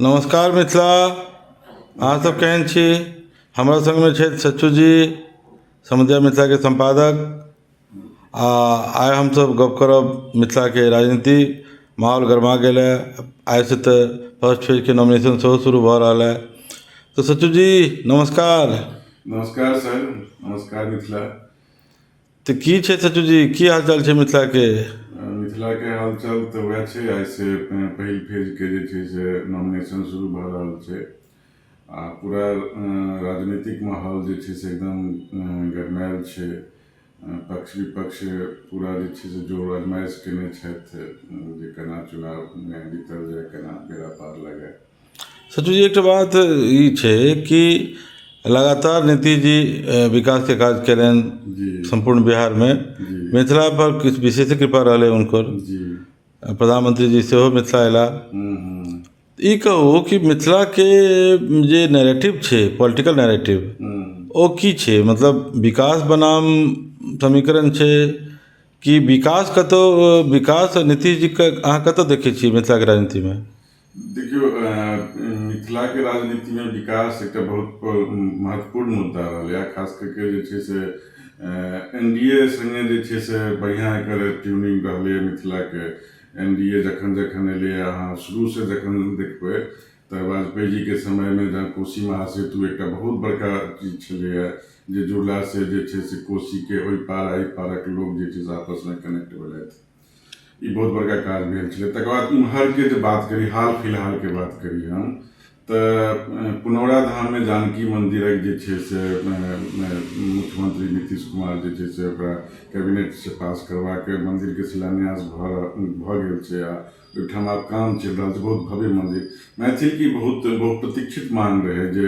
नमस्कार मिथिला, अहाँसभ केहन छी? हमरा सङ्गमे छथि सच्चू जी, समदिया मिथिलाके सम्पादक। आ आइ हमसभ गप करब मिथिलाके राजनीति। माहौल गरमा गेल है आइसँ, तऽ फर्स्ट फेजके नॉमिनेशन सेहो शुरू भऽ रहल है। तऽ सच्चू जी, नमस्कार। नमस्कार सर, नमस्कार मिथिला। तऽ की छै सच्चू जी, की हालचाल छै मिथिलाके? मिथिलाके हालचाल तऽ वएह छै। आइसँ पहिल फेजके जे छै से नॉमिनेशन शुरू भऽ रहल छै आ पूरा राजनीतिक माहौल जे छै से एकदम गरमायल छै। पक्ष विपक्ष पूरा जे छै से जोर आजमाइश केने छथि जे केना चुनावमे जीतल जाय, केना बेड़ा पार लगाय। सच्चू जी, एकटा बात ई छै कि लगातार नीतीश जी विकासके काज केलनि सम्पूर्ण बिहारमे। मिथिला पर किछु विशेष कृपा रहलै हुनकर। प्रधानमंत्री जी सेहो मिथिला अयला। हूँ हूँ ई कहू कि मिथिलाके जे नैरेटिव छै, पॉलिटिकल नैरेटिव, ओ की छै? मतलब विकास बनाम समीकरण छै कि विकास कतहु, विकास आ नीतीश जीके अहाँ कतय देखै छियै मिथिलाके राजनीतिमे? देखियौ, मिथिलाके राजनीतिमे विकास एकटा बहुत महत्वपूर्ण मुद्दा रहलैए। खास कऽ जे छै से एनडीए सङ्गे जे छै से बढ़िआँ एकर ट्यूनिंग रहलैए मिथिलाके। एनडीए जखन जखन एलैए, अहाँ शुरूसँ जखन देखबै तऽ वाजपेयी जीके समयमे जहाँ कोशी महासेतु एकटा बहुत बड़का चीज छलैए, जे जुड़लासँ जे छै से कोशीके ओहि पार आ एहि पारक लोक जे छै से आपसमे कनेक्ट भेलथि, ई बहुत बड़का काज भेल छलै। तकर बाद इम्हरके जे बात करी, हाल फिलहालके बात करी हम, तऽ पुनौरा धाममे जानकी मन्दिरक जे छै से मुख्यमंत्री नीतीश कुमार जे छै से ओकरा कैबिनेटसँ पास करबाके मन्दिरके शिलान्यास भऽ गेल छै आ ओहिठाम आब काम चलि रहल छै। बहुत भव्य मन्दिर, मैथिलके बहुत बहुत प्रतीक्षित मांग रहै जे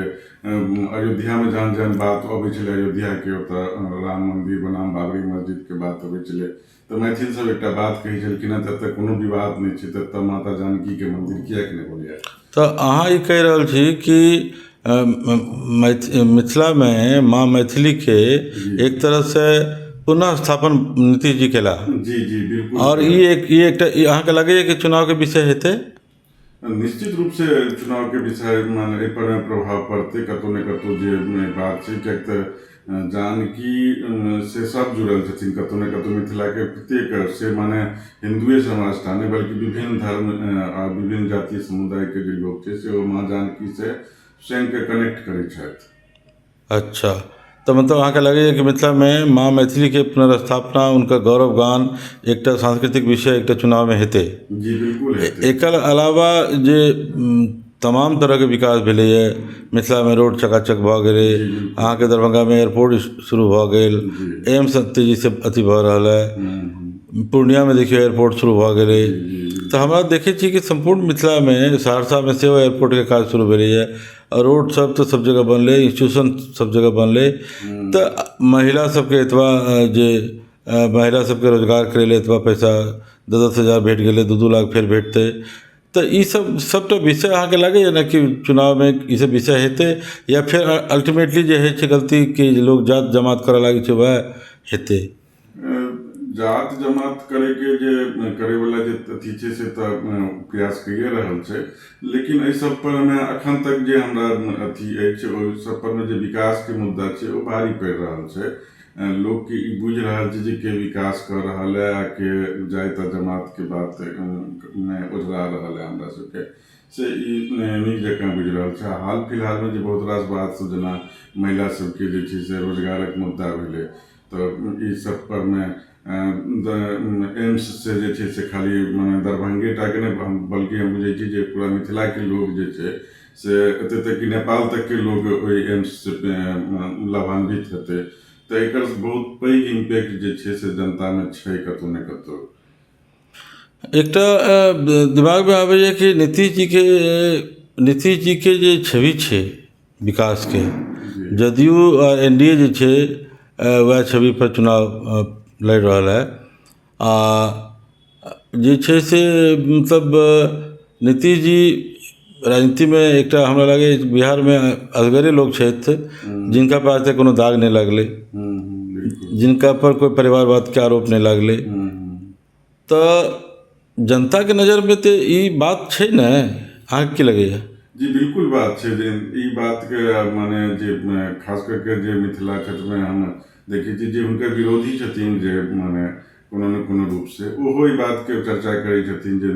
अयोध्यामे जहन जहन बात अबै छलै, अयोध्याके ओतऽ राम मन्दिर बनाम बाबरी मस्जिदके बात अबै छलै, तऽ मैथिल सब एकटा बात कहै छलखिन हेँ, तऽ एतऽ कोनो विवाद नहि छै, तऽ एतऽ माता जानकीके मन्दिर किएक नहि बनैया? तऽ अहाँ ई कहि रहल छी कि मिथिलामे माँ मैथिलीके एक तरहसँ पुनः स्थापन नीतीश जी केला? जी जी बिल्कुल। आओर ई एकटा ई अहाँके लगैए कि चुनावके विषय हेतै? निश्चित रूपसँ चुनावके विषयमे एहिपर प्रभाव पड़तै कतहु ने कतहु जे बात छै, किएक तऽ जानकी से सब जुड़ल छथिन कतहु ने कतहु मिथिलाके प्रत्येक, से माने हिन्दुए समाज टा नहि, बल्कि विभिन्न धर्म आ विभिन्न जातीय समुदायके जे लोक छै से ओ माँ जानकीसँ स्वयंके कनेक्ट करै छथि। अच्छा, तऽ मतलब अहाँके लगैए कि मिथिलामे माँ मैथिलीके पुनर्स्थापना, हुनकर गौरवगान एकटा सांस्कृतिक विषय एकटा चुनावमे हेतै? जी बिल्कुल हेतै। एकर अलावा जे तमाम तरहके विकास भेलैए मिथिलामे, रोड चकाचक भऽ गेलै, अहाँके दरभंगामे एयरपोर्ट शुरू भऽ गेल, एम्स तेजीसँ अथी भऽ रहल है, पूर्णियामे देखियौ एयरपोर्ट शुरू भऽ गेलै, तऽ हमरा देखै छी कि सम्पूर्ण मिथिलामे, सहरसामे सेहो एयरपोर्टके काज शुरू भेलैए, रोड सब तऽ सब जगह बनलै, इंस्टीट्यूशन सब जगह बनलै, तऽ महिला सबके एतबा जे महिला सबके रोजगार लेल एतबा पैसा, 10-10 हजार भेट गेलै, 2-2 लाख फेर भेटतै, तऽ ईसब सबटा विषय अहाँके लगैए ने कि चुनावमे ईसब विषय हेतै, या फेर अल्टीमेटली जे होइ छै गलती कि लोक जात जमात करऽ लागै छै, वएह हेतै? जात जमात करैके जे करैवला जे अथी छै से तऽ प्रयास कैए रहल छै, लेकिन एहि सब पर मे अखन तक जे हमरा अथी अछि, ओहि सब पर मे जे विकासके मुद्दा छै ओ भारी पड़ि रहल छै। लोकके ई बुझि रहल छै जे के विकास कऽ रहल है आ के जाति आ जमातके बात मे ओझरा रहल है। हमरा सबके से ई नीक जकाँ बुझि रहल छै। हाल फिलहालमे जे बहुत रास बात सब, जेना महिला सबके जे छै से रोजगारक मुद्दा भेलै, तऽ ई सब पर मे एम्स से जे छै से खाली मने दरभंगे टाके नहि, बल्कि हम बुझै छी जे पूरा मिथिलाके लोक जे छै से एते तक कि नेपाल तकके लोक ओहि एम्स से लाभान्वित हेतै। तऽ एकर बहुत पैघ इम्पैक्ट जे छै से जनतामे छै कतहु ने कतहु। एकटा दिमागमे आबैए कि नीतीश जीके जे छवि छै विकासके, जदयू आ एनडीए जे छै वएह छवि पर चुनाव लड़ि रहल है आ जे छै से मतलब नीतीश जी राजनीतिमे एकटा हमरा लगैए बिहारमे असगरे लोक छथि जिनका पास कोनो दाग नहि लगलै, जिनका पर कोइ परिवारवादके आरोप नहि लगलै। तऽ जनताके नजरिमे तऽ ई बात छै ने? अहाँके की लगैए? जी बिल्कुल बात छै जे ई बातके माने जे खास करके जे मिथिला क्षेत्रमे हम देखै छी जे हुनकर विरोधी छथिन, जे माने कोनो ने कोनो रूपसँ ओहो ई बातके चर्चा करै छथिन जे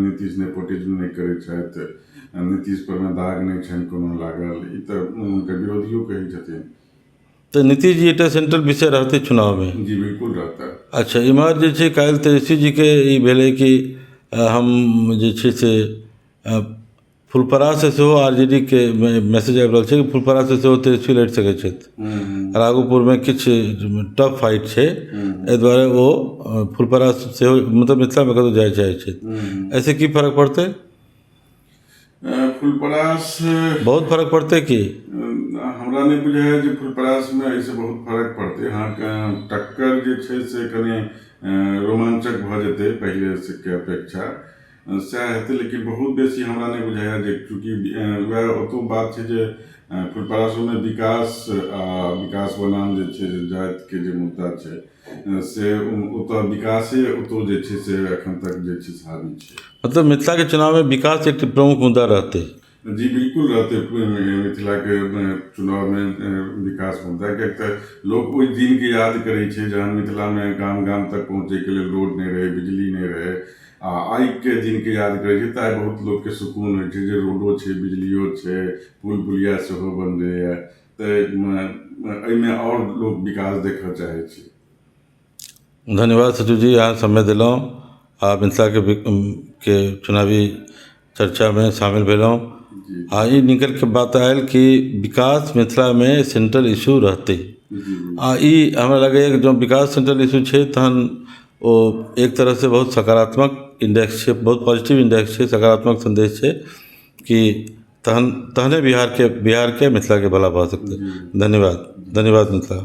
नीतीश नेपोटिज्म नहि करै छथि, नीतीश परमे दाग नहि छनि कोनो लागल। ई तऽ हुनकर विरोधियो कहै छथिन। तऽ नीतीश जी एकटा सेंट्रल विषय रहतै चुनावमे। जी बिल्कुल रहता। अच्छा, इम्हर जे छै काल्हि तेजस्वी जीके ई भेलै कि हम जे छै से फुलपराससँ सेहो आरजेडीके मैसेज आबि रहल छै कि फुलपराससँ सेहो तेजस्वी लड़ि सकै छथि। राघोपुरमे किछु टफ फाइट छै, एहि दुआरे ओ फुलपरास सेहो मतलब मिथिलामे कतहु जाय चाहै छथि। एहिसँ की फर्क पड़तै? फुलपरास बहुत फर्क पड़तै की? हमरा नहि बुझाइए जे फुलपरासमे एहिसँ बहुत फर्क पड़तै। हँ, टक्कर जे छै से कनि रोमांचक भऽ जेतै पहिलेके अपेक्षा, सएह हेतै। लेकिन बहुत बेसी हमरा नहि बुझाइए जे चूँकि वएह ओतौ बात छै जे फुलपरासोमे विकास आ विकास बनाम जे छै जातिके जे मुद्दा छै से ओतऽ विकासे ओतौ जे छै से एखन तक जे छै से हावी छै। मतलब मिथिलाके चुनावमे विकास एक प्रमुख मुद्दा रहतै। जी बिल्कुल रहतै मिथिलाके चुनावमे विकास मुद्दा, किएक तऽ लोक ओहि दिनके याद करै छै जहन मिथिलामे गाम गाम तक पहुँचैके लेल रोड नहि रहै, बिजली नहि रहै। आ आइके दिनके याद करै छै तऽ आइ बहुत लोकके सुकून होइ छै जे रोडो छै, बिजलियो छै, पुल पुलिया सेहो बनलैए। तऽ एहिमे आओर लोक विकास देखऽ चाहै छै। धन्यवाद सचिव जी, अहाँ समय देलहुँ आ मिथिलाके के चुनावी चर्चामे शामिल भेलहुँ। आ ई निकलिके बात आयल कि विकास मिथिलामे सेंट्रल इशू रहतै। आ ई हमरा लगैए कि जँ विकास सेंट्रल इशू छै तहन ओ एक तरहसँ बहुत सकारात्मक इंडेक्स छै, बहुत पॉजिटिव इंडेक्स छै, सकारात्मक सन्देश छै कि तहने बिहारके मिथिलाके भला भऽ सकतै। धन्यवाद, धन्यवाद मिथिला।